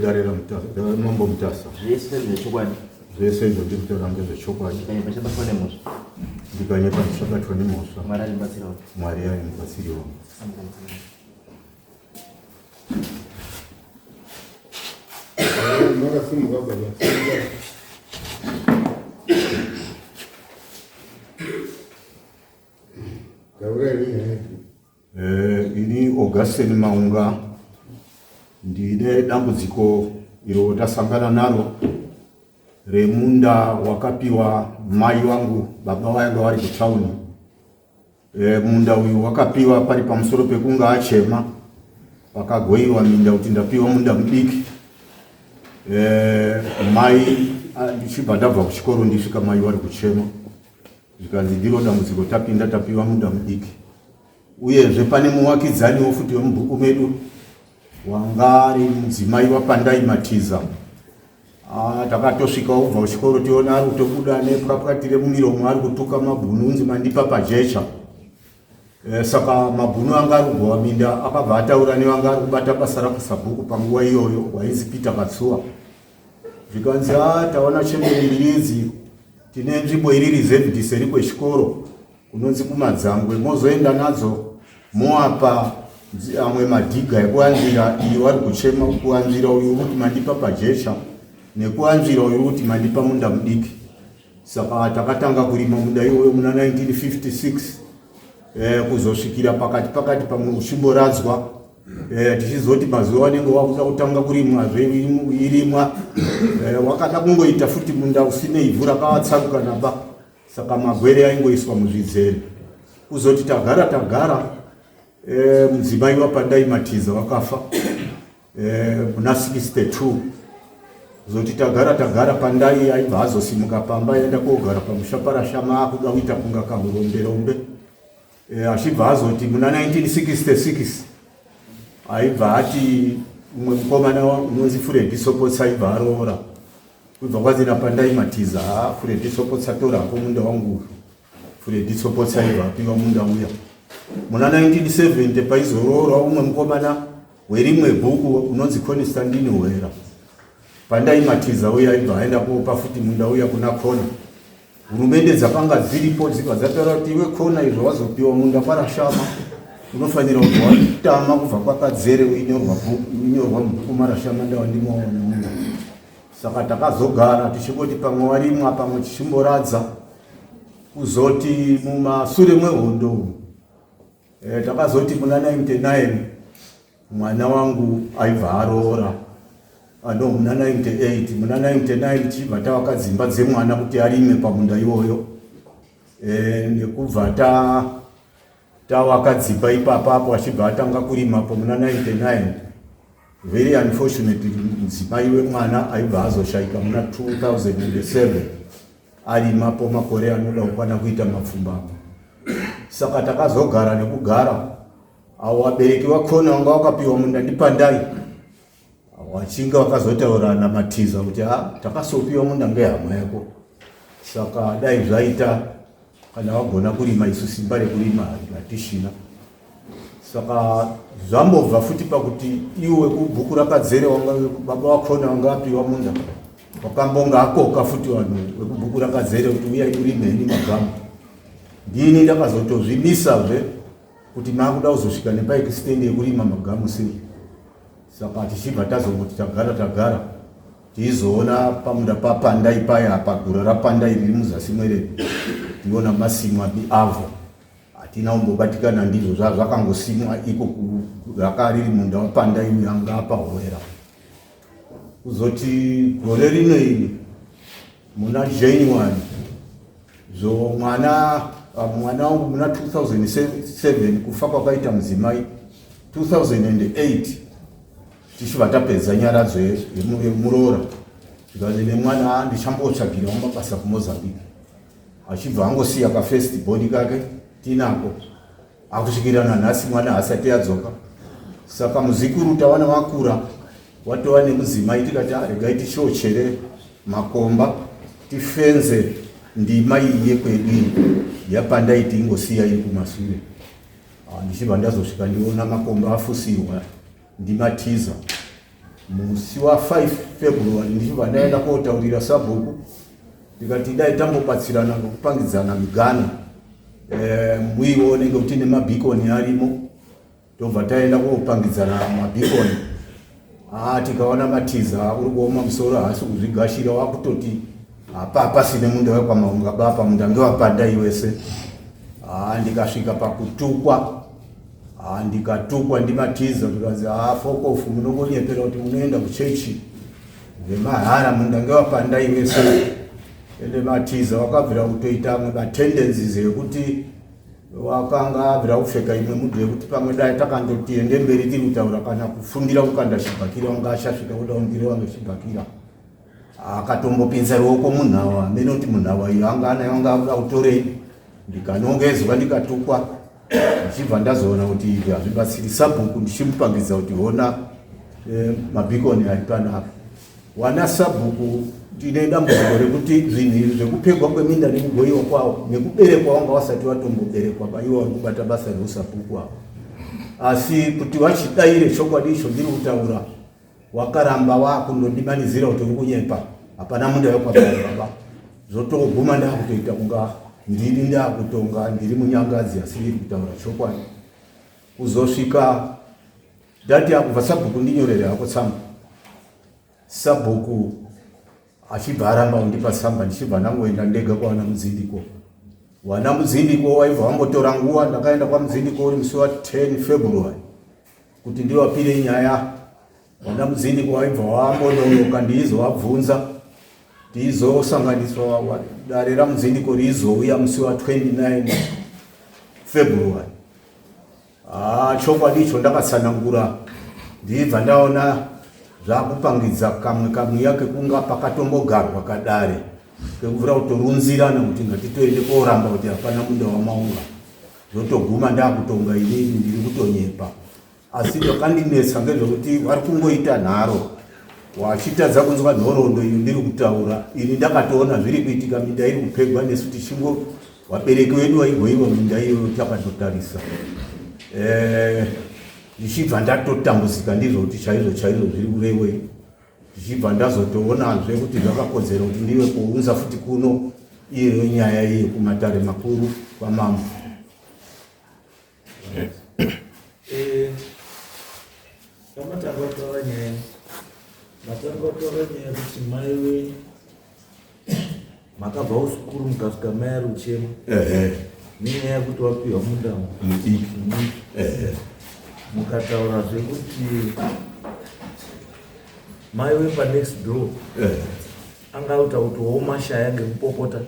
Dare raMambo Mutasa. Zvese ndezvechokwadi. Zvese izvo ndiri kutaura ndezvechokwadi. Ndikanyepa ndichabatwa nemhosva. Ndikanyepa ndichabatwa nemhosva. Mwari ari mubatsiri wangu. Mwari ari mubatsiri wangu. Makasimuka baba. Taurai nenyaya. Eh, ini Augustine Maunga ndine dambudziko iro ndasangana naro remunda wakapiwa mai wangu baba vayanga vari kutauni. E, munda uyu wakapiwa pari pamusoro pekunga achema pakagoiwa minda kuti ndapiwa munda mudiki. E, mai ndichibva ndabva kuchikoro ndisvika mai vari kuchema zvikanzi ndiro dambudziko tapinda tapiwa munda mudiki uyezve pane muwakidzaniwo futi wemubhuku medu wanga ari mudzimai wapandai matiza ah, takatosvika ubva kuchikoro tiona ari kutobuda nepwapwatire mumiromo ari kutuka mabhunu unzi mandipa pajecha e, saka mabhunu anga ari kugowa minda akabva ataura nevanga ari kubata basa rakasabhuku panguva iyoyo wainzi peter katsuwa Zvikanzi ah, taona chembere mbiri idzi tine nzvimbo iri reserved seri kwechikoro kunonzi kumadzangwe mozoenda nadzo moapa amwe madhiga ekuanzvira iyi wari kuchema kuanzvira uyu uri kuti mandipa pajecha nekuanzvira uyu uri kuti mandipa munda mudiki saka takatanga kurima munda iwoyo muna 1956 eh, kuzosvikira pakati pakati pamwe uchimboradzwa Eh, tichizoti mazuva anenge wakuda kutanga kurimwa zve irimwa eh, wakada kungoita futi munda usine ivhu rakawatsarukana ba saka magwere aingoiswa muzvidzere kuzoti tagara tagara eh, mudzimai wapandai matiza wakafa muna 62 zoti tagara tagara pandai aibva azosimuka pamba aenda kogara pamusha parashama akuda kuita kunga kahuromberombe E, achibva azoti muna 1966 aibva ati umwe mukomana unonzi Furedi Sopotsa aibva aroora kubva kwanzi napandai matiza ha Furedi Sopotsa tora hako munda wangu uyu Furedi Sopotsa aibva apiwa munda uya muna 1970 paizoroora umwe mukomana werimwe bhuku unonzi Constantine Hwera pandai matiza uya aibva aenda kopa futi munda uya kuna Kona Hurumende dzakanga dziripo dzibva dzataura kuti iwe kona izvo wazopiwa munda kwarashama unofanira kuti watama kubva kwakadzere uinyorwa mubhuku marashama ndawa ndimoona munda saka takazogara tichingoti pamwe warimwa pamwe tichimboradza kuzoti mumasure mwehondo e, takazoti muna 99 mwana wangu aibva aroora ano muna 98 muna 99 tichibva tavaka dzimba dzemwana kuti arime pamunda iwoyo e, nekubva ta tavaka dzimba ipapa apo achibva atanga kurimapo muna 99 very unfortunately mudzimai wemwana aibva azoshaika muna 2007 arimapo makore anoda kukwana kuita mapfumbamwe saka takazogara nekugara Avo vabereki vakona vanga vakapiwa munda ndipandai wachinge vakazotaura namatiza kuti a ah, takasopiwa munda ngehama yako saka dai zvaita kana vagona kurima isu simba rekurima hatishina saka zvambobva futi pakuti iwe kubhuku rakadzere baba vakona vanga vapiwa munda wakambonga akoka futi vanhu vekubhuku rakadzere kuti uyai murime henyu magamu ndini ndakazotozvimisazve kuti makuda kuzosvika nepaextend yekurima magamu sei saka tichibva tazongoti tagara tagara tiizoona pamunda papandai paya apa gura rapandai riri muzasi mweredu tiona masimwa avo hatina kumbobatikana ndizvo zvakangosimwa iko raka riri munda wapandai uyo anga apahwera kuzoti gore rino iri muna January zvo mwana ah, mwana wangu muna 2007 kufa kwakaita mudzimai 2008 tichibva tapedza nyaradzo yemuroora zvikanzi nemwana ah, ndichambotsvagirawo mabasa kumozambique achibva angosiya kafirst body kake tinako akusvikira nanhasi mwana haasati adzoka saka muzikuru tawana wakura watova nemudzimai tikati ah, regai tichochere makomba tifenze ndima iyi yekwedu iyi yapandai tiingosiya iri kumasure ah, ndichibva ndazosvika ndiona makomba afusirwa ndimatiza. Musi wa 5 February ndichibva ndaenda kotaurira sabhuku ndikati dai tambobatsirana ngekupangidzana migano e, muione ngekuti nemabhikoni arimo tobva taenda kopangidzana mabhikoni ah, tikaona matiza uri kuoma musoro haasi kuzvigashira wakutoti apa pasine munda wekwamaunga bapa munda ngewapanda iwese ah, ndikasvika pakutukwa Ah, ndikatukwa ndimatiza zvikanzi ah, fokofu munongonyepera kuti munoenda kuchechi zvemahara munda ngewapanda iwese ende matiza wakabvira kutoita amwe matendencies ekuti wakanga abvira kupfeka imwe mudhu yekuti pamwe dai takandoti ende mberi tiri kutaura kana kufundira kukanda chibhakira wanga achasvika kuda kundireva ngechibhakira akatombopinza ruoko munhawa amene kuti munhawa iyo anga anayo anga akuda kutorei ndikanongezwa ndikatukwa ndichibva ndazoona kuti izvi hazvibatsiri sabhuku ndichimupangidza kuti hona eh, mabhikoni ari panapa wana sabhuku ndine dambudziko rekuti zvinhu izvi zvekupegwa kweminda nekugoyiwa kwawo nekuberekwa wanga wasati watomboberekwa paiwa uri kubata basa reusabhuku avo asi kuti vachidaire chokwadi icho ndiri kutaura wakaramba wakundondimanidzira kuti uri kunyepa hapana munda wekwababa zvotoguma ndakutoita kunga ndini ndakutonga ndiri munyangadzi asi ndiri kutaura chokwadi kuzosvika ndati akubva sabhuku ndinyorere hako tsamba sabhuku achibva aramba kundipa tsamba ndichibva ndangoenda ndega kwaana mudzindiko wana mudzindiko waibva wambotora nguva ndakaenda kwamudzindiko uri musi wa 10 february kuti ndiwapire nyaya wana mudzindiko waibva wambononoka ndiizovabvunza ndiizosanganiswa dare ramudzindiko riizouya musi wa 29 february Ah, chokwadi icho ndakatsanangura ndibva ndaona zvakupangidza kamwe kamweya kekunga pakatombogarwa kadare kekuvhura kutorunzirana kuti ngatitoende koramba kuti hapana munda wamaunga zvotoguma ndakutonga inini ndiri kutonyepa asi zvakandinetsa ngezvekuti vari kungoita nharo wachitadza kunzwa nhoroondo iyo ndiri kutaura ini ndakatoona zviri kuitika minda iri kupegwa nesu tichingo Vabereki vedu vaigoiwa minda iyoyo takatotarisa eh, ndichibva ndatotambudzika ndizvo kuti chaizvo chaizvo zviri kurevei ndichibva ndazotoonazve kuti zvakakodzera kuti ndive kuunza futi kuno iyoyo nyaya iyo kumatare makuru kwamambo Eh, pamatanga kutaura nyaya matanga kutaura nyaya kuti mai wenyu makabva usukuru mukasvika mai ari kuchema nenyaya yekuti wapiwa munda mudiki mukataura zvekuti mai wepanext door anga auta kuti womashaya ngekupopota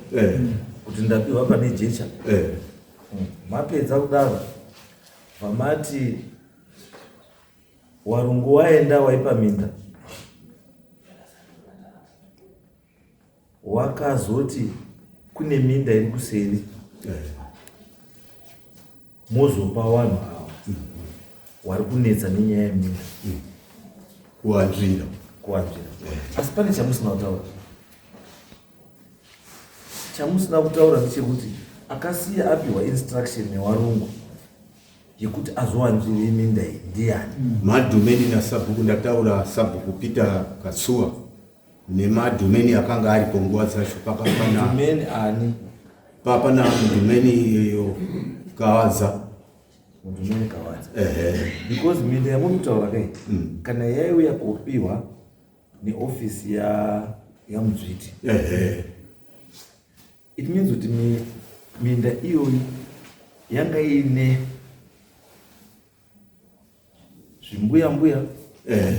kuti ndapiwa pane jecha mapedza kudaro vamati warungu waenda waipa minda wakazoti kune minda iri kuseri mozopa vanhu ava wari kunetsa nenyaya yeminda kuwanzvira kuwanzvira asi pane chamusina kutaura chamusina kutaura ndechekuti akasiya apiwa instruction newarungu yekuti azowanzvire minda iyi ndiyani madhumeni nasabhuku ndataura sabhuku peter katsuwa nemadhumeni akanga aripo nguva dzacho pakapana ani papana mudhumeni iyoyo kawadza mudhumeni kawadza ehe because minda yamuri kai mm. kana yaiuya kopiwa neofisi ya yamudzviti ehe it means kuti minda iyoyi yanga iine zvimbuya mbuya eh.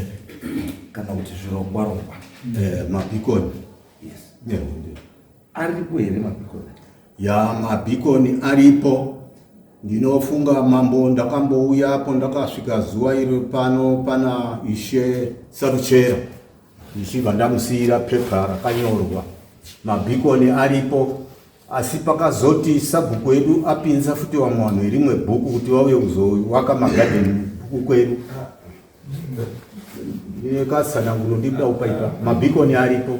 kana kuti zvirongwa rongwa eh, mabhikoni yes yeah, aripo here mabhikoni ya mabhikoni aripo ndinofunga mambo ndakambouyapo ndakasvika zuva iro pano pana ishe saruchera ndichibva ndamusiyira pepa rakanyorwa mabhikoni aripo asi pakazoti sabhuku wedu apinza futi vamwe vanhu irimwe bhuku kuti vauye kuzowaka magadheni bhuku kwedu ndinekatsananguro ndikuda kupaipa mabhikoni aripo.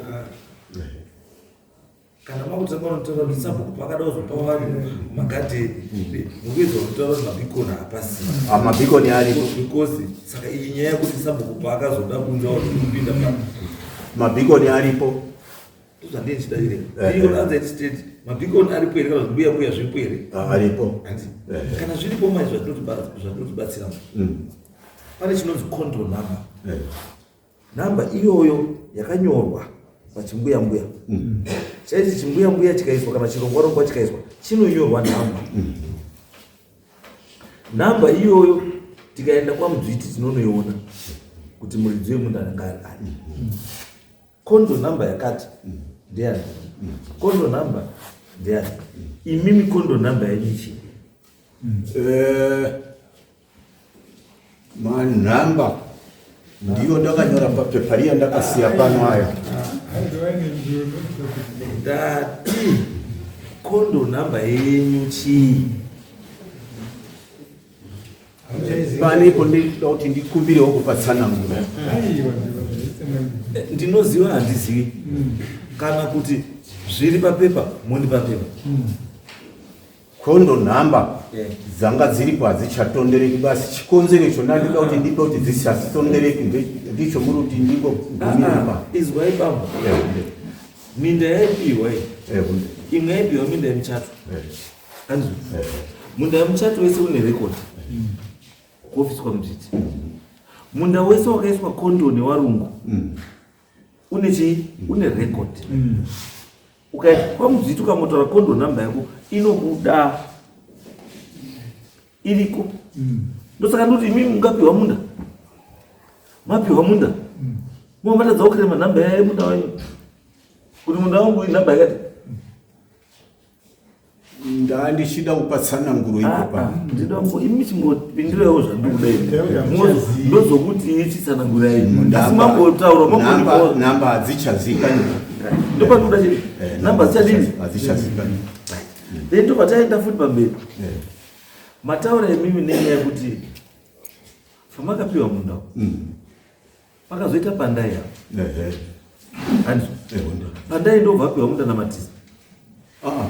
Kana makutanga unotaura kuti sabhuku pakada kuzopa vanhu magadheni, mukuedza kunotaura kuti mabhikoni hapasina. Ah, mabhikoni aripo. Because saka iyi nyaya yekuti sabhuku paakazoda kunza kupinda pa Mabhikoni aripo. Ndozvandii ndichida chiremba. Iyo anza iti state mabhikoni aripo here kana kuti mbuya mbuya zviripo here? Ah, aripo. Hanzi kana zviripo manje zvatinotibatsira pane chinonzi control number. Nhamba iyoyo yakanyorwa pachimbuya mbuya. Chaiti chimbuya mbuya chikaiswa kana chirongwa rongwa chikaiswa chinonyorwa nhamba. Nhamba iyoyo tikaenda kwaMudzviti tinonoiona kuti muridzi wemunda anenge ari ani. Kondo nhamba yakati ndeyani? Kondo nhamba ndeyani? Imimi kondo nhamba yenyu chii? Manhamba ndiyo ndakanyora papepa riya ndakasiya pano aya. Ndati kondo nhamba yenyu chii? Panepo ndinoda kuti ndikumbirewo kupatsanangura. Ndinoziva handizivi kana kuti zviri papepa mondipa pepa. Kondo nhamba dzanga dziripo hadzichatondereki basi. Chikonzero icho ndandida kuti ndipe kuti dzisatondereki ndicho muri kuti ndingogumire pa. Izwai bambo. Minda yaipiwa iyi. Imwe yaipiwa minda yemuchato. Anzwi. Munda yemuchato wese une record. Kuofisi kwaMudzviti. Munda wese wakaiswa kondo newarungu. Une chii? Une record. Ukaenda kwaMudzviti ukangotaura kondo nhamba yako inobuda iriko. Ndosaka ndoti imimi mungapiwa munda, mapiwa munda, mumatadza kukrema nhamba yemunda wenyu kuti munda wangu inhamba yakati. Ndandichida kupa tsananguro iko pa. Ndida imi chimbopindirewo zvandikuda imi. Ndozokuti chitsanangurai. Asi mambotaura mambo namba hadzichazikani. Ndopandikuda chii? Namba dzichadini? Hadzichazikani. Then ndobva taenda futi pamberi. Mataura imimi nenyaya yekuti pamakapiwa munda. Pakazoita Pandai apa. Ehe. Handizvo. Pandai ndobva apiwa munda naMatiza. Ah.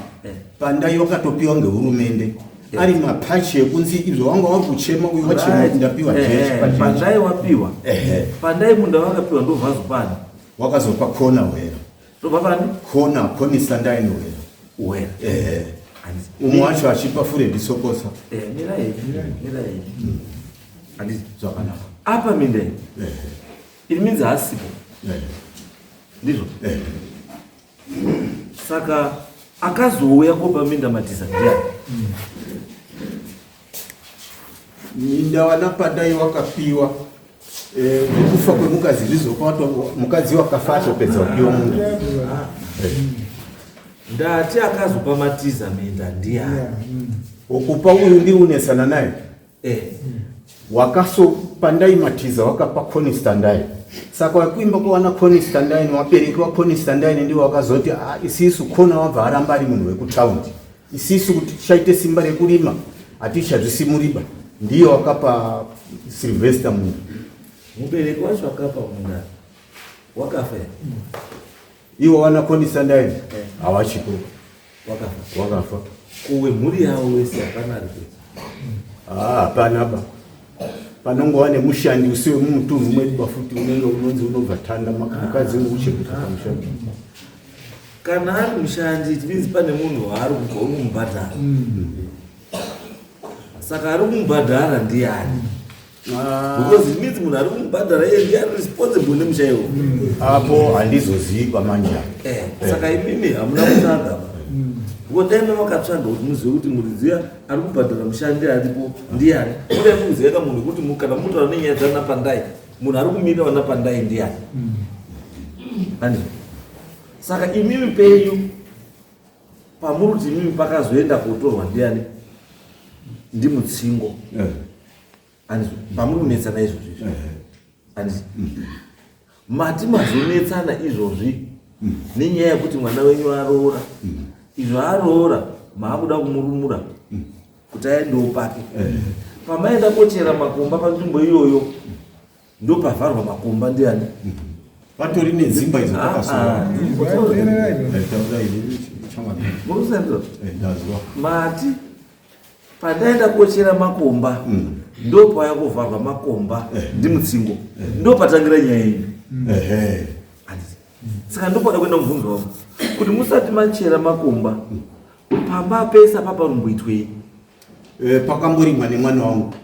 Pandai wakatopiwa ngehurumende. Ari mapachi ekunzi izvo wanga wari kuchema uyu wachema kuti ndapiwa jechi pajechi. Pandai wapiwa. Pandai munda wakapiwa ndobva azopani. Wakazopa kona wera. Ndobva pani? Kona, konisa ndaini wera. Wera. Umwe wacho achipa Furedi Sokosa. Mirai, mirai. Handiti. Zvakanaka. Apa minda iyi. It means haasipo. Ndizvo. Saka akazouya kopa minda Matiza ndiani? Minda wana Pandai wakapiwa nekufa kwemukadzi ndizvo mukadzi wakafa atopedza kupiwa munda. Ndati akazopa Matiza minda ndiani? Ukupa uyu ndiri unesana naye. Wakaso Pandai Matiza wakapa Constantine. Saka wakuimba kwawana Constantine, wapereki wa Constantine ndiwo wakazoti isisu kona wabva aramba ari munhu wekutaundi. Isisu kuti tichaite simba rekurima hatichazvisimuriba. Ndiye wakapa Sylvester munda. Mubereki wacho akapa munda wakafa here? Iwo wana Constantine hawachipo. Wakafa. Wakafa. Kuwe mhuri yavo wese hapana ari kuita. Hapana ba. Panongova nemushandi usiwe mumutunhu mwedu bafuti unenge unonzi unobva tanda mukadzi uri kuchengeta pamushandi. Kana ari mushandi it means pane munhu waari kubva uri kumubhadhara. Saka ari kumubhadhara ndiani? Because it means munhu ari kumubhadhara iye ndiye ari responsible nemusha iwo. Apo handizozivi kwamanje. Saka imimi hamuna kutsvaga. Because dai makatsvaga kuti muzive kuti muridzi ari kubhadhara mushandi aripo ndiani. Mudai mukuziva ka munhu kuti kana mutaura nenyaya dzana Pandai, munhu ari kumirira vana Pandai ndiani. Handizvo. Saka imimi penyu pamuri kuti imimi pakazoenda kotorwa ndiani? NdiMutsingo. Handizvo. Pamuri kunetsana izvozvi izvi. Handizvo. Mati mazonetsana izvozvi nenyaya yekuti mwana wenyu aroora. Izvo aroora maakuda kumurumura kuti aendewo pake. Pamaenda kochera makomba panzvimbo iyoyo ndopavharwa makomba ndiani? Patori nedzimba idzo pakasora. Ndazwa. Mati pandaenda kochera makomba ndopauya kovharwa makomba ndimutsingo ndopatangira nyaya yenyu. Handiti. Saka ndopada kuenda mubvunzo wangu kuti musati machera makomba pamba pese apa parumboitwei? Pakamborimwa nemwana wangu.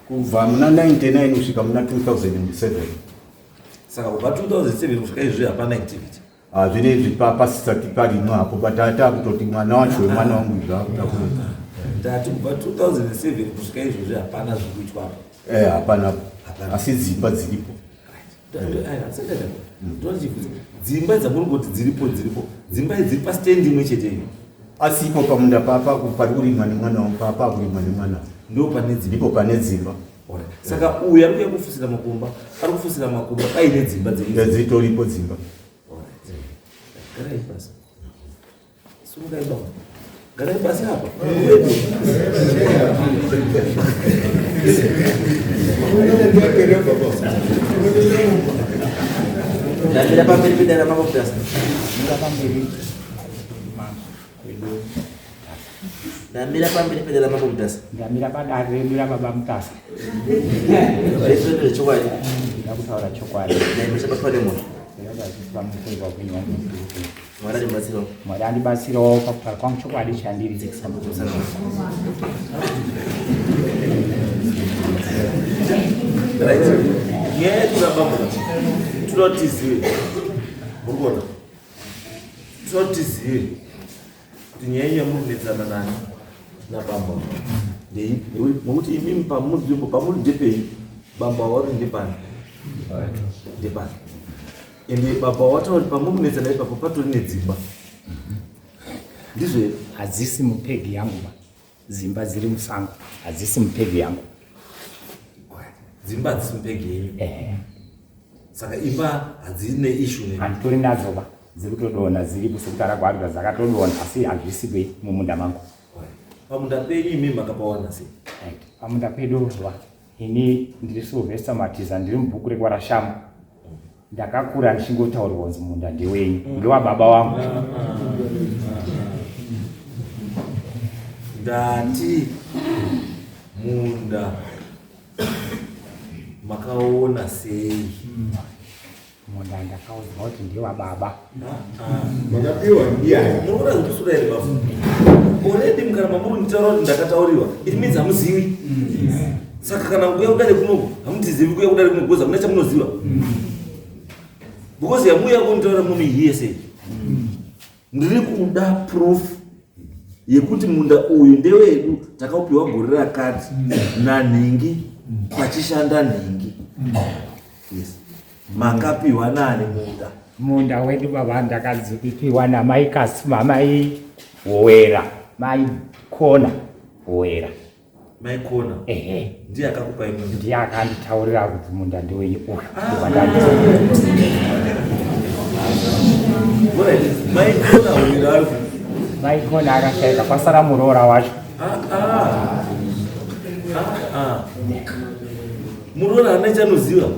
Kubva muna 99 kusvika muna 2007. Saka kubva 2007 kusvika izvi hapana activity. Zvinezvi pasisati parimwa apo, but atakutoti mwana wacho wemwana wangu zvakuda kuita. Ndati kubva 2007 kusvika izvozvi hapana zviri kuitwa apo. Hapana, asi dzimba dziripo. Dzimba dzamuri kuti dziripo dziripo, dzimba idzi dziri pastendi imwe chete iyo. Asi ipo pamunda papa pari kurimwa nemwana wangu, papa kurimwa nemwana wangu. Ndo pane dzimba. Ndipo pane dzimba. Saka uyu ari kuuya kufusira makomba, ari kufusira makomba paine dzimba dziri. Dzitoripo dzimba. Garai pasi. Sumukai baba. Garai pasi apa. Ndamira pamberi pedare mambo Mutasa. Ndamira pamberi Ndamira pamberi pedare mambo Mutasa. Ndamira padare redu rababa Mutasa. Zvese ndezvechokwadi. Ndida kutaura chokwadi. Ndaimuchabatwa nemhosva. Mwari andibatsirawo. Mwari andibatsirawo pakutaura kwangu chokwadi chandiri. Right. Nyaya yekuramba mhosva tinoda kuti tizive. Muri kuona? Tinoda kuti tizive kuti nyaya yenyu yamuri kunetsana nani nabambo ndeipi, nekuti imimi pamuri pamuri ndepei, bambo vari ndepani ndepani, ende baba wataura kuti pamuri kunetsana ipapo patori nedzimba, ndizvo here? Hadzisi mupegi yangu ba, dzimba dziri musango hadzisi mupegi yangu. Dzimba hadzisi mupegi yenyu? Saka imba hadzine issue ne Handitori nadzo ba, dziri kutodonha dziripo sekuti aragwarira dzakatodonha, asi hazvisi mumunda mangu. Pamunda penyu imi makapawana sei? Right. Pamunda pedu va, ini ndiri Sylvester Matiza, ndiri mubhuku rekwaRashamu. Ndakakura ndichingotaurirwa kunzi munda ndewenyu, ndewababa wangu. Ndati munda makaona sei? Munda ndakaudzwa kuti ndewababa. Makapiwa ndiani? Munoona zvekusura here bafu? Already mukana mamuri nditaura kuti ndakatauriwa, it means hamuzivi. Saka kana kuuya kudare kunoku hamutizivi kuuya kudare kunoku because hamuna chamunoziva. Because yamuuya kunditaura mune hearsay. Ndiri kuda proof yekuti munda uyu ndewedu, takaupiwa gore rakati nanhingi pachishanda nhingi. Yes. Makapiwa nani munda? Munda wedu baba ndakadzipiwa namai Kasuma, mai Howera, mai Kona Howera. Mai Kona? Ehe. Ndiye akakupai munda? Ndiye akanditaurira kuti munda ndewenyu uyu. Alright. Mai Kona Howera ari kupi? Mai Kona akashaika, kwasara muroora wacho. Muroora haana chanoziva.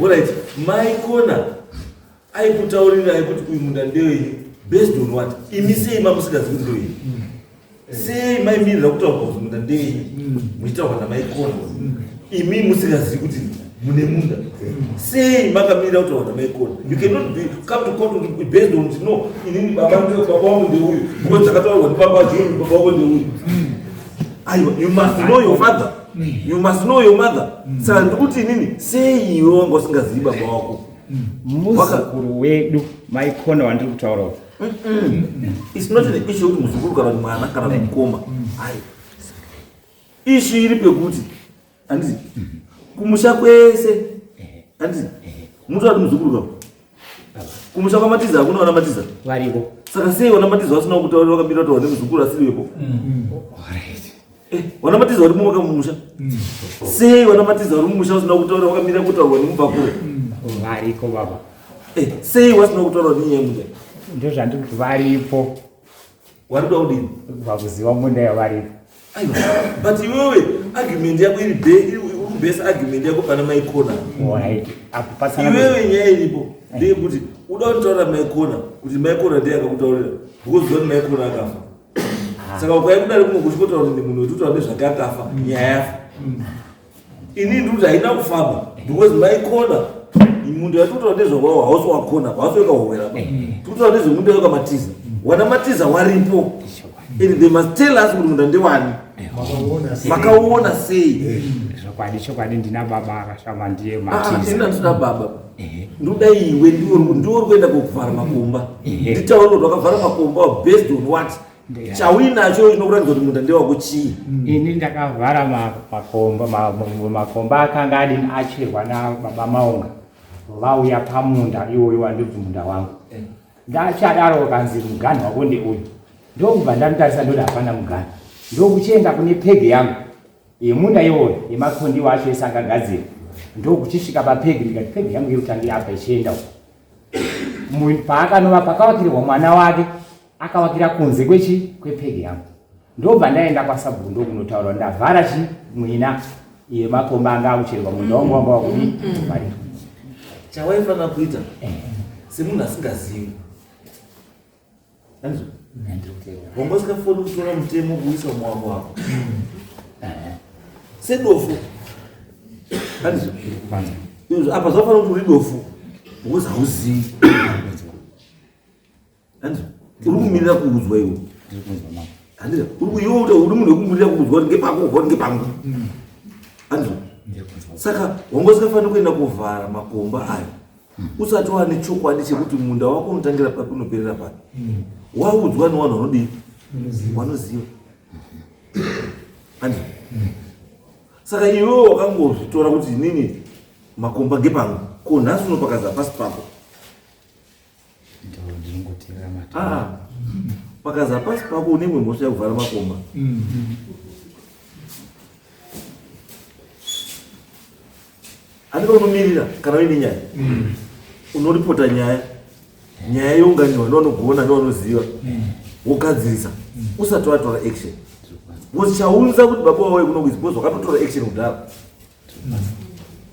Alright. Mai Kona aikutaurirai kuti uyu munda ndewenyu based on what? Imi sei mamusingazivi kuti ndewenyu? Sei maimirira kutaura kuti munda ndewenyu muchitaurwa namai Kona, imi musingazivi kuti mune munda? Sei makamirira kutaurwa namai Kona? You cannot be come to court kuti based on kuti no, inini baba nde baba wangu ndeuyu because ndakataurwa ndibaba John, baba wangu ndeuyu. Aiwa, you must know your father, you must know your mother. Saka ndikuti inini sei iwe wanga usingazivi baba wako? Muzukuru wedu mai Kona wandiri kutaura uyu. It's not an issue yekuti muzukuru kana kuti mwana kana kuti mukoma. Ai, issue iri pekuti handiti kumusha kwese, handiti mutoda kuti muzukuru kako kumusha kwaMatiza hakuna vana Matiza? Variko. Saka sei vana Matiza vasina kutaura, vakamira kutaura nemuzukuru asiri wepo? Vana Matiza vari mumaka mumusha, sei vana Matiza vari mumusha vasina kutaura, vakamira kutaurwa nemubvakure? Variko baba. Sei vasina kutaura nenyaya yemunda? Ndozvandiri kuti varipo. Wari kuda kudini? Vakuziva munda yavariko. Aiwa, but iwewe argument yako iri uri kubhesa argument yako pana maikona. Alright. Apo pasana. Iwewe nyaya iripo ndeyekuti uda kutaurira maikona kuti maikona ndiye akakutaurira because zoni maikona akafa. Saka ukauya kudare kumwe kuchikotaura kuti munhu wetutaura nezvake akafa, nyaya yafa. Ini ndikuti haina kufamba because maikona munhu yatutaura nezvakwawo hausi wakona, hausi wekahowera ba. Tikutaura nezvemunhu wekamatiza. Wana matiza waripo. And they must tell us kuti munda ndewani. Makaona sei? Makauona sei? Zvokwadi, chokwadi ndina baba akashama ndiye Ah, Matiza. ini handina baba. Ndoda iwe ndiwe uri kuenda kuvhara makomba. Nditaure kuti wakavhara makomba based on what? Chauinacho chinokuratidza kuti munda ndewako chii? Ini ndakavhara makomba makomba akanga adini acherwa nababa Maunga vauya pamunda iwoyo wandibvi munda wangu. Ndachadaro kanzi muganhu wako ndeuyu. Ndokubva ndamutarisa ndoti hapana muganhu. Ndokuchienda kune pegi yangu yemunda iwoyo yemakondi wacho ese akagadzira. Ndokuchisvika papegi ndikati pegi yangu iri kutangira apa ichienda uko. Paakanova pakavakirwa mwana wake akavakira kunze kwechi kwepegi yangu. Ndobva ndaenda kwasabhuku ndokunotaura ndavhara chi mwina yemakomba anga akucherwa munda wangu wanga wakudii kuvharirwa. Chawaifanira kuita semunhu asingazivi. Andizvo? Wanga usingafoni kutora mutemo kuisa mumaoko wako. Sedofu. Andizvo? Izvo apa zvafanira kuti uri dofu because hauzivi. Andizvo? Uri kumirira kuudzwa iwe. Andizvo? Uri iwe uri munhu wekumirira kuudzwa kuti ngepako kuti ngepangu. Andizvo? Saka wanga usingafaniri kuenda kuvhara makomba ayo usati wane chokwadi chekuti munda wako unotangira papi unoperera papi. Waudzwa nevanhu vanodii? Vanoziva. Andizvo? Saka iwewe wakangozvitora kuti inini makomba ngepangu, ko nhasi unopakaza pasi pako. Ah, pakaza pasi pako une imwe mhosva yekuvhara makomba. Andika unomirira kana uine nyaya unoripota nyaya, nyaya younganiwa nevanogona nevanoziva wogadzirisa usati watora action. Because chaunza kuti baba wauye kuno kuizi because wakatotora action kudhara.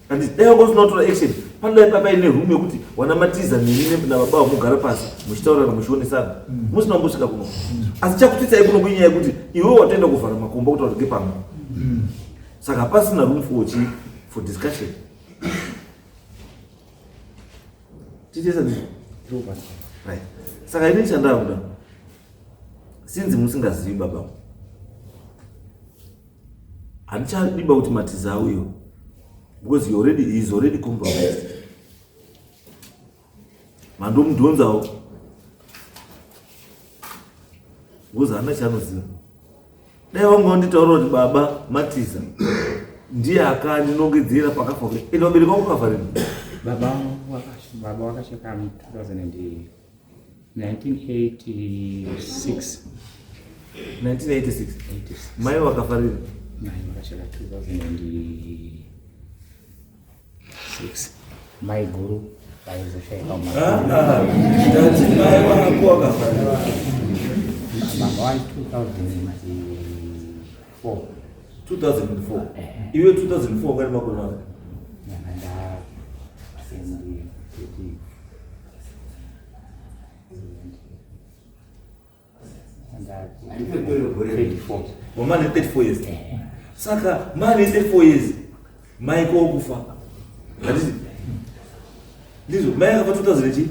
Anditi dai wanga usina kutora action panodai papaine room yekuti wanamatiza neni nababa vamugara pasi muchitaurirana muchionesana musina kumbosvika kuno. Asi chakutsitsai kuno kuinyaya yekuti iwe watoenda kuvhara makomba kuti warege pamwe. Saka hapasina room for chi for discussion. Tichesa ndizvo. Right. Saka ini chandakuda sinzi musingazivi baba handichadiba kuti matiza auyo because he is already compromised. Mandomudhonzawo because haana chaanoziva. Dai wanga wanditaura kuti baba Matiza ndiye akandinongedzera pakafa kwe. Ende vabereki vangu vakafa rini? Baba wakasheka mu 1986. 1986. Mai vakafa rini? Mai vakasheka 2006. Mai guru vaizoshaika Ndati mai vako vakafa rini? Baba wai 2004. 2004. Iwe 2004 wakati makore mangani? Ndanga nda 34. Wamane 34 years. Saka mane 34 years mai kokufa. Handiti? Ndizvo mai akafa 2000 chi?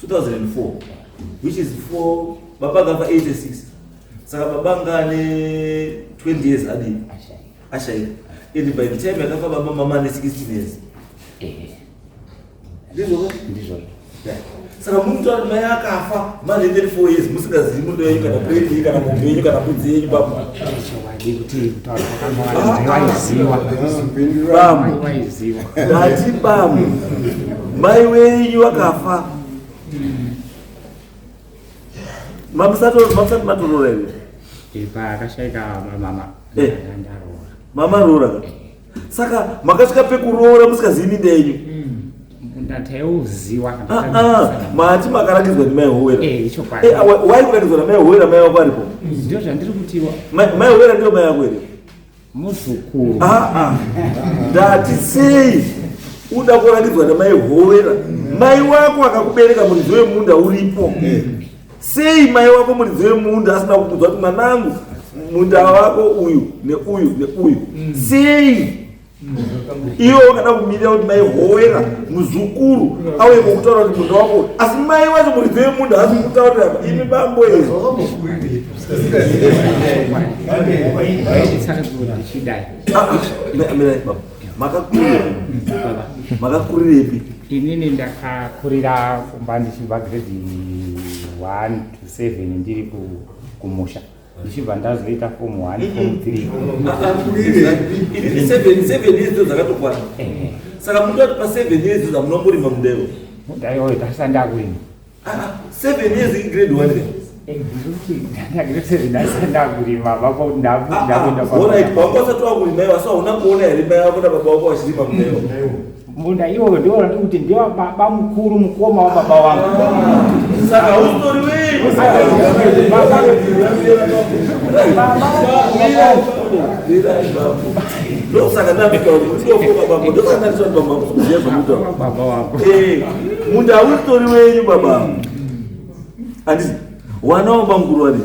2004 which is 4 baba akafa 86. Saka baba anga ane 20 years adi ashaika. And by the time akafa baba mama ane 16 years. Ndizvo ka? Ndizvo. Saka munotaura kuti mai akafa mane 34 years musingazivi mundo yenyu kana plate yenyu kana mombe yenyu kana mbudzi yenyu baba. Chokwadi kuti kutaura kwakangowanda waiziwa. Bamu. Waiziwa. Ndati bamu. Mai wenyu vakafa. Mamusati matoroora here? Paakashaika mama ndaroora. Mama roora ka? Saka makasvika pekuroora musikazivi minda yenyu? Ndataiuziwa. Mati makarakidzwa ndimai Howera. Chokwadi. Wai kurakidzwa namai Howera mai wako aripo? Ndizvo zvandiri kutiwa. Mai Howera ndiyo mai yako here? Muzukuru. Ah, ah. Ndati sei uda kuratidzwa namai Howera, mai wako akakubereka muridzi wemunda uripo. Sei mai wako muridzi wemunda asina kukuudza kuti mwanangu munda wako uyu neuyu neuyu? Sei iwe wakada kumirira kuti mai Howera muzukuru auye kukutaura kuti munda wako uyu? Asi mai wacho muridzi wemunda haasi kutaurira apa. Imi bambo iri. Ndichidai. Mirai baba, makakurira makakurirepi? Inini ndakakurira kumba ndichibva grade 1 to 7 ndiri kumusha, ndichibva ndazoita form 1, form 3. Inini 7 years dzo dzakatokwana. Saka mundu ati pa7 years dzamunomborima mundevo? Ndaiwo ndasati ndakurima. 7 years igrade 1. Ndagrade 7 ndasati ndakurima baba, ndakuenda. Alright, pawanga usati wakurima iwe, asi hauna kuona here mai vako nababa vako vachirima mundevo? Munda iwoyo ndiwo ndiri kuti ndiwa baba mukuru, mukoma wababa wangu. Saka hausitori wenyu. Baba. Ndosaka ndamutaura kuti ndofoka bambo, ndosaka ndandisati bambo kuziva zvamutaura. Baba wangu. Munda hausitori wenyu baba, handiti? Wana wabamukuru vari?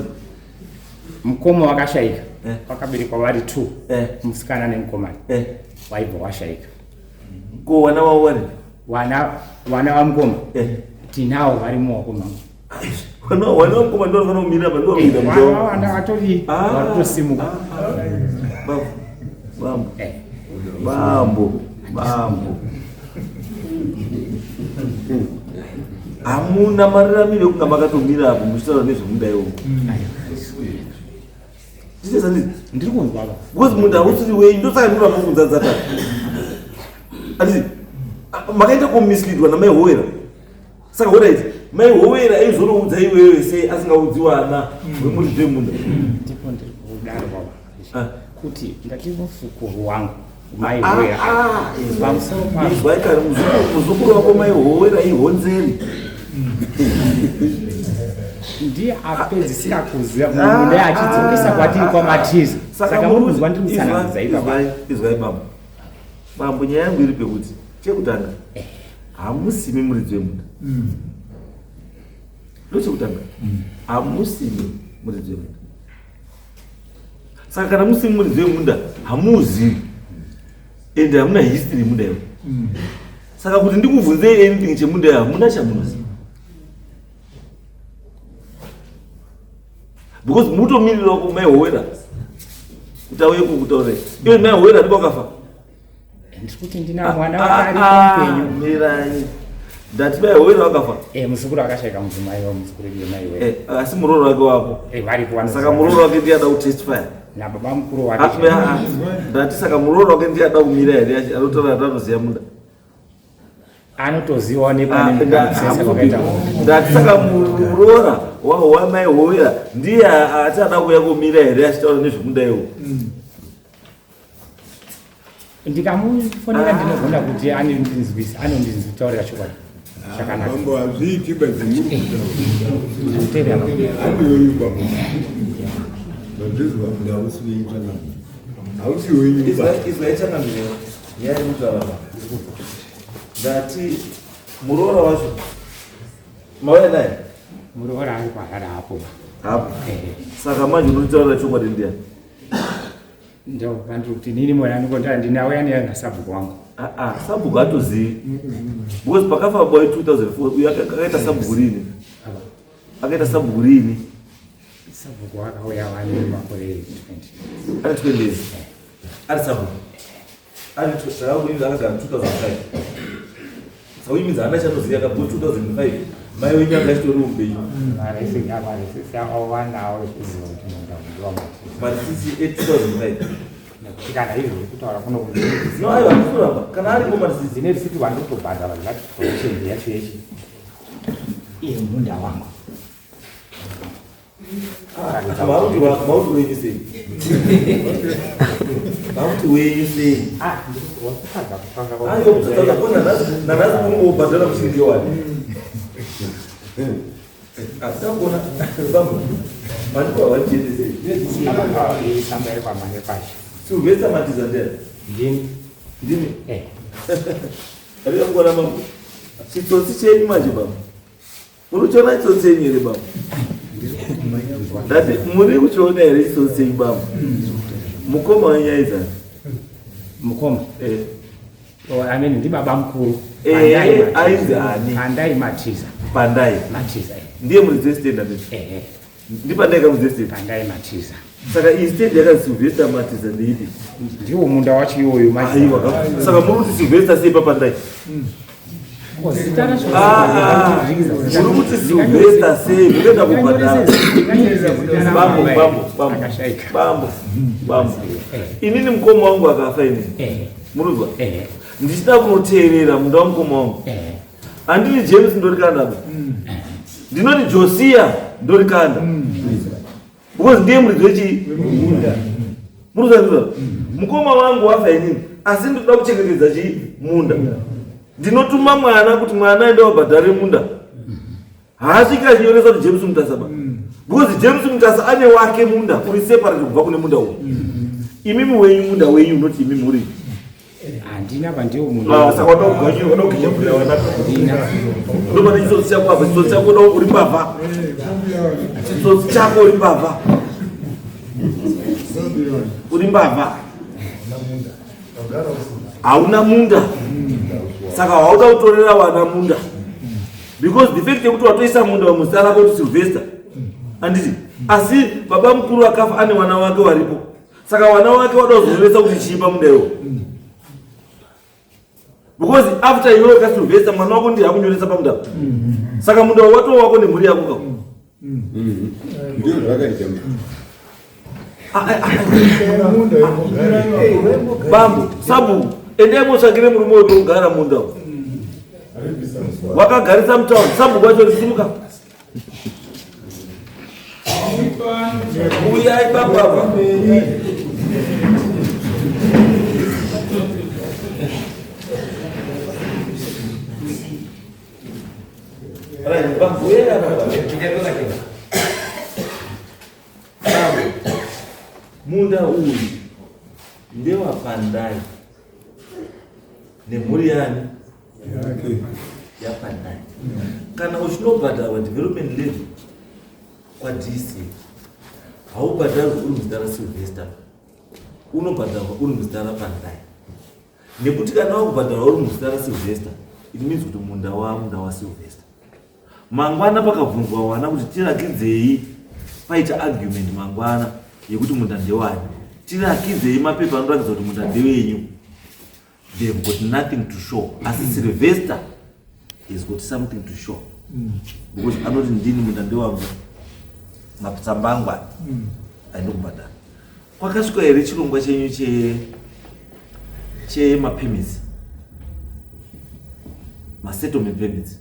Mukoma wakashaika. Eh. Wakaberekwa vari two, musikana nemukomana. Waibva washaika. Ko wana wavo vari? Wana vamukoma tinawo, vari mumaoko mangu. Wana vamukoma ndo vanofanira kumirira pa ndo vakuita. Wana wana vatori vari kutosimuka. Bambo, bambo, bambo, bambo, hamuna mararamiro ekunga makatomira apo muchitaura nezvemunda iwomo. Ndizvo. Ndiri kunzwa baba. Because munda hausiri wenyu, ndosaka ndiri vamukunzadzatata, anditi? Makaita kumisleadwa namai Howera. Saka alright, mai Howera aizonoudza iwewe sei asingaudzi wana wemuridzi wemunda? Ndipo ndiri kudaro baba, Ah. kuti ndati muzukuru wangu mai Howera pamusoro pazvo. Izwai kare, muzukuru wako mai Howera ihonzeri. Ndiye apedzisira kuziva munda achidzokesa kwatiri kwaMatiza. Saka muri kunzwa ndiri kutsanangudza ipapa. Izwai bambo, bambo, nyaya yangu iri pekuti chekutanga hamusimi muridzi wemunda. Ndo chekutanga, hamusimi muridzi wemunda. Saka kana musimi muridzi wemunda, hamuuzivi ende hamuna history yemunda iwo. Saka kuti ndikubvunzei anything chemunda iwo, hamuna chamunoziva, because mutomirira wako mai Howera kuti auye kukutaurira. Iwe mai Howera ndipo akafa. Ndiri kuti ndina mwana wake ari mupenyu. Mirai, ndati mai Howera wakafa. Muzukuru akashaika, mudzimai wamuzukuru iye mai Howera. Asi murooro wake wapo? Varipo vanoziva. Saka murooro wake ndiye ada kutestify? Nababa mukuru wake. Ndati saka murooro wake ndiye ada kumira here anotaura ati anoziva munda? Anotozivawo nepane mukanzesa kwakaita munda. Ndati saka muroora wamai Howera ndiye achada kuuya kumira here achitaura nezvemunda iwo? Ndikamufonera ndinogona kuti anondinzwisa, anondinzitaurira chokwadi chakanaka. Mambo, hazviiti badzimuri kutaura. Ndikuteerera baba. Handiwenyu bambo, mandizwa? Hausi wenyu changamire, hausi wenyu ba. Izwai changamire, nyaya yekutaura pa ndati muroora wacho mauya naye? Muroora ari kwaHarare apo. Hapo. Saka manje unotaura chokwadi ndiani? Ndo vandiri kuti nini mwana ndingonda ndinauya naye nasabhuku wangu. Ah, sabhuku hatozivi, because pakafa boy 2004 uyu akaita sabhuku rini? Akaita sabhuku rini? Sabhuku akauya vane makore 20. Ari 20 years ari sabhuku, ari saka akagara 2005. Saka uyu means haana chanoziva kabho 2005 mai wenyu anga achitori upenyu. Marisisi awanawo ekuziva kuti munda ndiwaMatiza. Marisisi e2005? Nekuti kana izvo kutaura kuno. No, aiwa, ndikuramba kana aripo marisisi. Dzine risiti wandotobhadhara that position yacho yechi iye munda wangu. Mauti wenyu sei? Mauti wenyu sei? Ah, wakutadza kutanga. Aiwa, kutadza kuona nanhasi kungobhadhara muchinge wani asakona bambo mandipa wachete sei? Tsamba iri kwamane pashi. Sylvester Matiza ndiani? Ndini. Ndini? Eh. Arika mukona mambo. Chitsotsi chenyu manje baba. Muri kuchiona chitsotsi chenyu here baba? Ndati muri kuchiona here chitsotsi chenyu baba? Mukoma wenyu aidzani? Mukoma. Eh. Oh, I mean ndibaba mukuru. Eh, Pandai Matiza. Ainzi ani? Pandai Matiza. Pandai. Matiza. Eh. Ndiye muridzi westand handiti? Eh. eh. Ndipandai kamuridzi westand. Pandai Matiza. Saka iyi stand yakanzi Sylvester Matiza ndeipi? Ndiwo munda wacho iwoyo manje. Aiwa ka. Saka muri kuti Sylvester sei papandai? Oh, zita racho. Ah, muri kuti Sylvester sei? Munoenda kubhadhara. Bambo, bambo, bambo. Akashaika. Bambo, bambo. Inini mukoma wangu akafa inini. Eh. Munozwa? Eh. Ndichida kunoteerera munda wamukoma wangu. Eh. Handini James ndorikanda ba. Ndinoti Josia ndorikanda. Because ndiye muridzi wechii? Murikuzwa ndizvo? Mukoma wangu wafa inini. Asi ndinoda kuchengetedza chii? Munda. Ndinotuma mwana kuti mwana aende wabhadhare munda. Haasviki achinyoresa kuti James Mutasa ba. Because James Mutasa ane wake munda uri separate kubva kune munda uyu. Imimi wenyu munda wenyu unoti imimi muri. Handina pa ndiwo munda. Ah, saka wada kuganyira, wada kuganyira wanaka. Ndina. Ndopane chitsotsi chako apa, chitsotsi chako uda uri mbavha. Chitsotsi chako uri mbavha. Uri mbavha. Hauna munda. Saka hauda kutorera vana munda. Because the fact yekuti watoisa munda wamuzita rako kuti Sylvester. Handiti? Asi baba mukuru akafa ane wana wake waripo. Saka wana wake wada kuzoresa kuti chii pamunda iwo. Because after iwewe ka Sylvester mwana wako ndiye akunyoresa pamunda. Saka munda watova wako nemhuri yako kako. Ndio zvakaita. Munda Bambo, sabu, endai motsvakire murume wekugara munda uyu. Wakagarisa mutauni, sabhuku wacho risimuka. Uyai baba. Right, bambo, uyai apa. Bambo, munda uyu ndewapandai nemhuri yani yake. Yapandai. Kana uchinobhadharwa development levy kwaDC, haubhadharwi uri muzita raSylvester, unobhadharwa uri muzita raPandai, nekuti kana wakubhadharwa uri muzita raSylvester, it means kuti munda wamunda waSylvester. Mangwana pakabvunzwa wana kuti tirakidzei, paita argument mangwana yekuti munda ndewani, tirakidzei mapepa anoratidza kuti munda ndewenyu, they've got nothing to show. Asi Sylvester has got something to show, because anoti ndini, munda ndewangu, matsamba angu aya aende kubhadhara. Kwakasvika here chirongwa chenyu chemapermits, masettlement permits?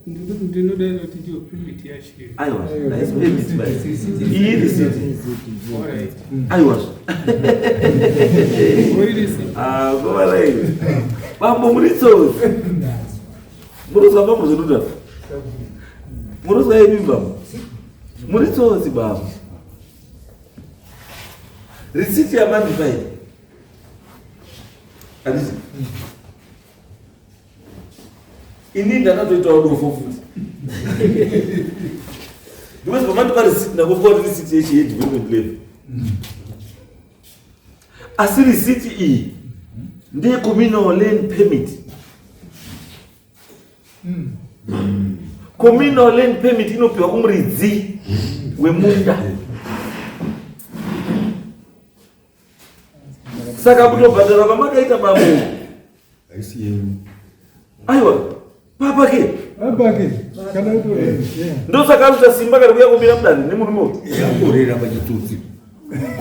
Ndinoda kuti ndiyo permit yacho. Aiwa, haisi permit ba, iyi receipt. Alright. Aiwa. Oi, receipt. Ah, kovarai bambo, muri tsotsi. Murozwa bambo, zvinoda murozwa imi bambo, muri tsotsi bambo. Risiti yamandipa iyi, handiti ini ndakatoitawo dofo futi, because pamandipa risiti ndakofuka kuti risiti yechi yedevelopment levy, asi risiti iyi ndeyecommunal land permit. Communal land permit inopiwa kumuridzi wemunda. Saka kutobhadhara kwamakaita bambo Haisi yenyu. Aiwa, papake. Abake kana kuti Ndosaka aruta simba kari kuya kumira mudare nemurume uyu. Atorera pachitsotsi,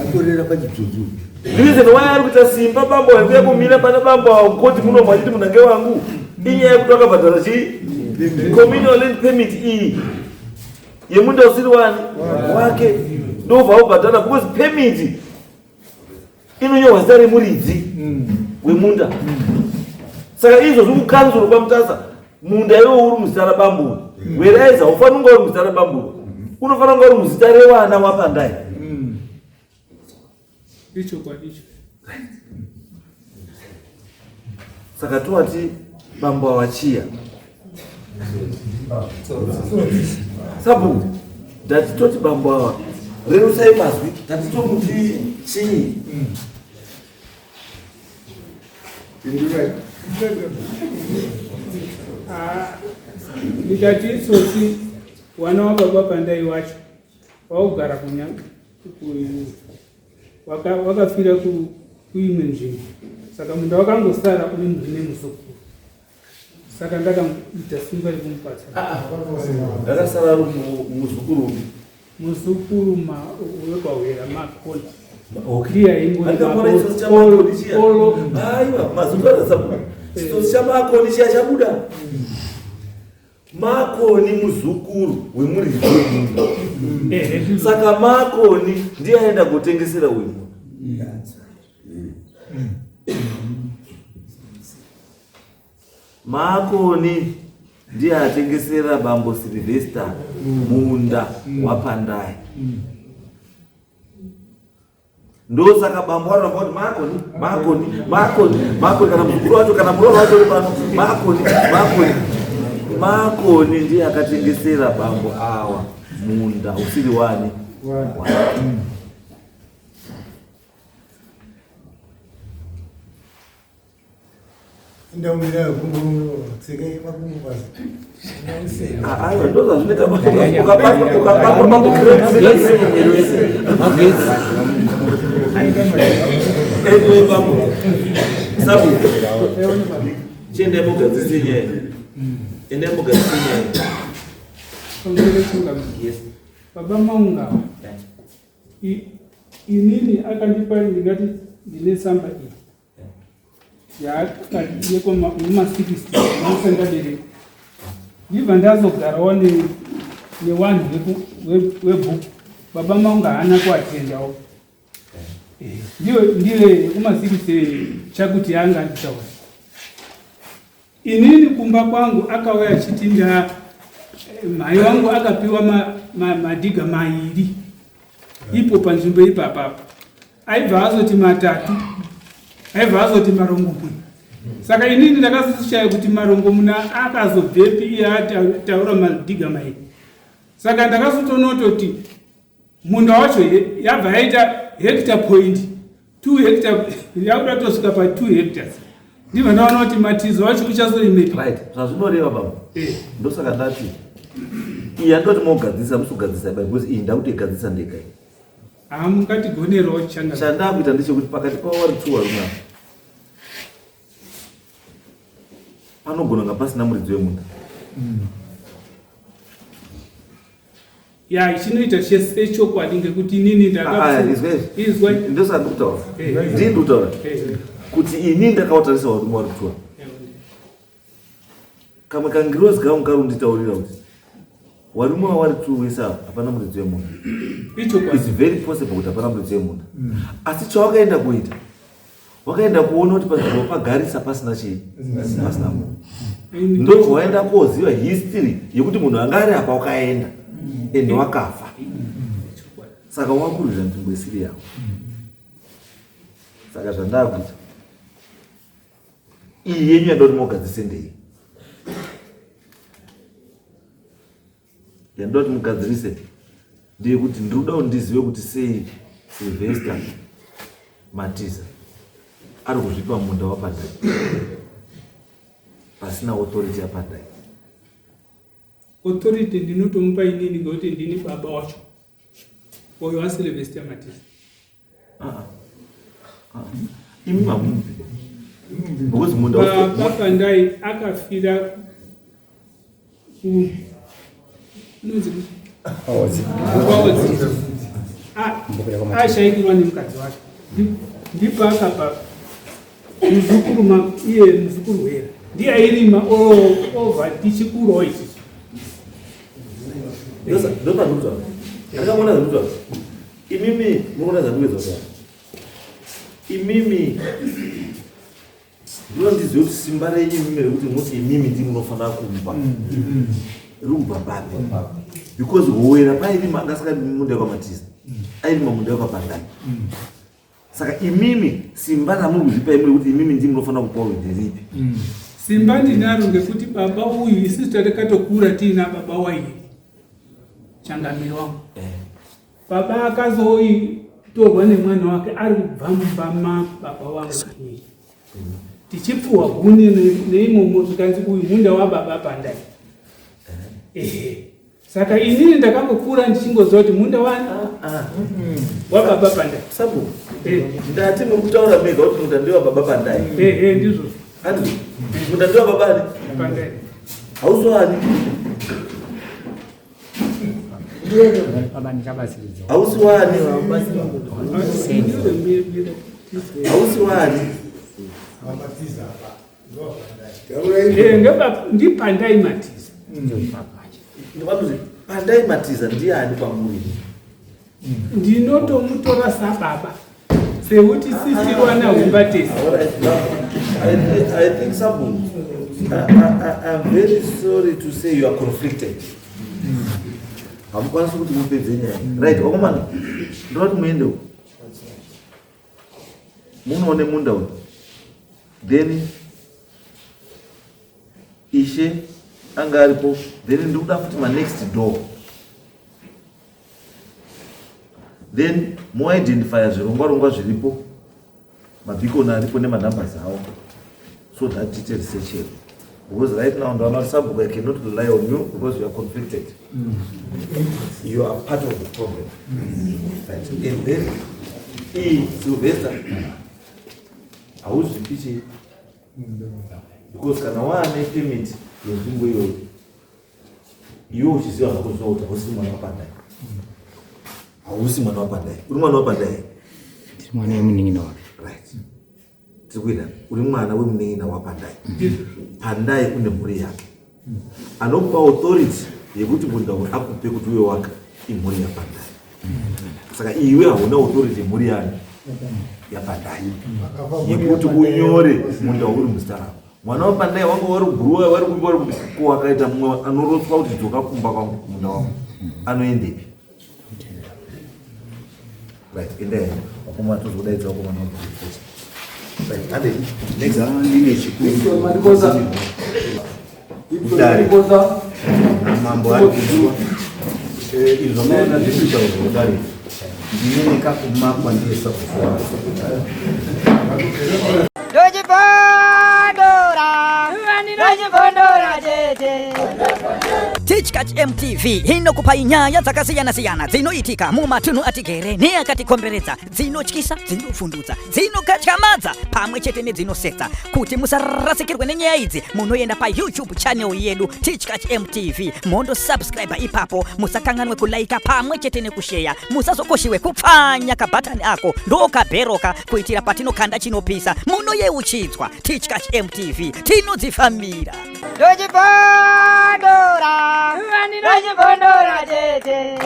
atorera pachitsotsi. Reason why ari kuita simba bambo ari kuya kumira pana bambo avo koti muno mwachiti munange wangu, inyaya yekuti wakabhadhara chii? Communal land permit iyi yemunda usiri wani wake, ndobva ubhadhara, because permit inonyorwa zita remuridzi wemunda. Saka izvozvi kukanzuro kwaMutasa, munda iwo uri muzita rabambo whereas haufaniri kunga uri muzita rabambo, unofanira kunga uri muzita revana waPandai. Ichokwadi icho. Saka towati bambo awachiya sabhuku ndati toti bambo awa rerusai mazwi ndati tomuti chii Ah, ndikati itsotsi wana wababa pandai wacho waugara kunya wakafira kuimwe nzvimbo saka munda wakangosara uri ndine muzukuru saka ndakaita simba rekumupatsa ah, ah. ndakasara muzukuru upi muzukuru wekwahwera makona aiwa mazukuru chitsotsi chamakoni chiya chabuda Makoni muzukuru wemuridzi wemunda. Saka Makoni ndiye aenda kutengesera uyu munhu. Makoni ndiye atengesera bambo Sylvester munda waPandai. Ndosaka bambo vanoramba kuti makoni makoni makoni makoni kana muzukuru wacho kana muroora wacho uri pano makoni makoni makoni ndiye akatengesera bambo awa munda usiri wani Ndozvazvinoita ukabatwa pakuanyway bambo sabu chiendai mugadzise nyaya endai mugadzise nyaya yes baba maunga inini akandipa ndingati ndine tsamba iyi yekuma60 ndabereka ndibva ndazogarawo newanhu webhuku baba mangu haana kuatendawo eh, ndiyo ndiyo yekuma60 chakuti anga anditaura Inini kumba kwangu akauya achiti nda mhai wangu akapiwa madhiga ma, ma mairi ipo panzvimbo ipapapo aibva azoti matatu aibva azoti marongomuna saka inini ndakazoshaya kuti marongomuna akazobvepi iye ataura madhiga mairi saka ndakazotonototi munda wacho yabva yaita hectare point 2 hectare yakuda tosvika pa 2 hectares ndibva ndaona kuti matizo wacho uchazorimepi right zvazvinoreva baba eh. ndosaka ndati iyi yandoti mogadzisa musi kugadzisa bai because iyi ndakutoigadzisa ndega iyi hamungatigonerawo changa chandakuita ndechekuti pakati pavo vari two varume ava panogona kunga pasina muridzi wemunda mm. Ya chinoita sechokwadi ngekuti inini ndakaizwa ndosaka ndikutaura eh. ndii ndikutaura eh. kuti ini ndakawatarisa varume vari kutura kamwe kangirozi kangu kari kunditaurira kuti varume vavari kutu wese ava hapana muridzi wemunda its very possible kuti hapana muridzi wemunda mm. asi chawakaenda kuita wakaenda kuona kuti panzvimbo pagarisa pasina chii pasina munhu ndobva waenda koziva history yekuti munhu anga ari apa wakaenda and wakafa saka wakurwira nzvimbo isiri yako saka zvandakuita iyi yenyu yandoda kuti mogadzise ndei Yandoda kuti mugadzirise ndeyekuti ndiri kuda kuti ndizive kuti sei Sylvester Matiza ari kuzvipa munda waPandai pasina authority yaPandai. Authority ndinotomupa inini ngekuti ndini baba wacho uyo waSylvester Matiza. Ah, ah. Ah. Imi mamupi because munda baba Pandai akafira ashaikirwa nemukadzi wake ndipo akabva muzukuru iye muzukuru wera ndiye airima ova tichikurawo isusu ndopandikutaura ndakutaura imimi munoona zvandikuedza kutaura imimi ndinondiziva kuti simba renyu imimi rekuti munoti imimi ndi munofanira kumupa mm. riri kubva papi because howera pairima anga asingadi munda wekwamatiza airima munda wekwapandani mm. Saka imimi simba ramuri kuzvipa imimi kuti imimi ndimi munofanira kupiwa uyu nderipi? Simba ndinaro ngekuti baba uyu isusu takatokura tiina baba wairi changamire wangu. Baba akazotorwa nemwana wake ari kubva mumba mababa wangu tichipfuwa guni neimomo zvikanzi uyu munda wababa Pandai. Ehe, saka inini ndakangokura ndichingoziva kuti munda wani wababa Pandai. Sabu, ndati muri kutaura mega kuti munda ndewa baba Pandai. Ehe, ndizvo. Handizvo? Munda ndewa baba ani? Pandai. Hausi wani? Baba ndichabatsiridza. Hausi wani? Hausi wani? NdiPandai Matiza. Ndinokuti Pandai Matiza ndiani kwamuri? Ndinotomutora sababa sekuti sisi wana humbatesi. All right, now, I think Sabu, I'm very sorry to say you are conflicted. Hamukwanisi kuti mupedze nyaya. Right, wakomana, ndoda kuti muende uko. Munoone munda uyu. Then ishe anga aripo, then ndikuda futi manext door. Then moidentifya zvirongwa rongwa zviripo, mabeacon aripo nemanumbers awo, so that tiite research yedu. Because right now ndaona kuti sabhuku, I cannot rely on you because you are conflicted. You are part of the problem. Right. And then iyi Sylvester hauzvipi chii, because kana waane permit yenzvimbo iyoyo, iwe uchiziva zvako zvino kuti hausi mwana waPandai, hausi mwana waPandai. Uri mwana waPandai? Ndiri mwana wemunin'ina wake. Right, tiri kuenda. Uri mwana wemunin'ina waPandai. Pandai une mhuri yake. Anokupa authority yekuti munda uyu akupe kuti uye waka imhuri yaPandai. Saka iwe hauna authority yemhuri yani yaPandai yekuti unyore munda uri muzita rako. Mwana waPandai wanga wari guruwa, wari kupi, wari kupi, ko akaita mumwe anorotswa kuti dzoka kumba kwangu, munda wangu, anoendepi? Right, endai wakomana, tozokudaidza wakomana. Right, ade next. Ndine chikuru kudare namambo ari kuziwa izvo maona zviri kutaurwa kudare, ndine nekakumakwa ndiye sabhuku. Ndochibondora, ndochibondora chete. Tichkach MTV inokupai nyaya dzakasiyana-siyana dzinoitika mumatunhu atigere neakatikomberedza, dzinotyisa, dzinovhundutsa, dzinokatyamadza pamwe chete nedzinosetsa. Kuti musarasikirwe nenyaya idzi, munoenda paYouTube channel yedu Tichkach MTV, mondosubscribe ipapo. Musakanganwe kulaika pamwe chete nekusheya. Musazokoshiwe kupfanya kabhatani ako ndokabheroka, kuitira patinokanda chinopisa munoyeuchidzwa. Tichkach MTV, tinodzifambira. Ndochibondora, ndochibondora chete.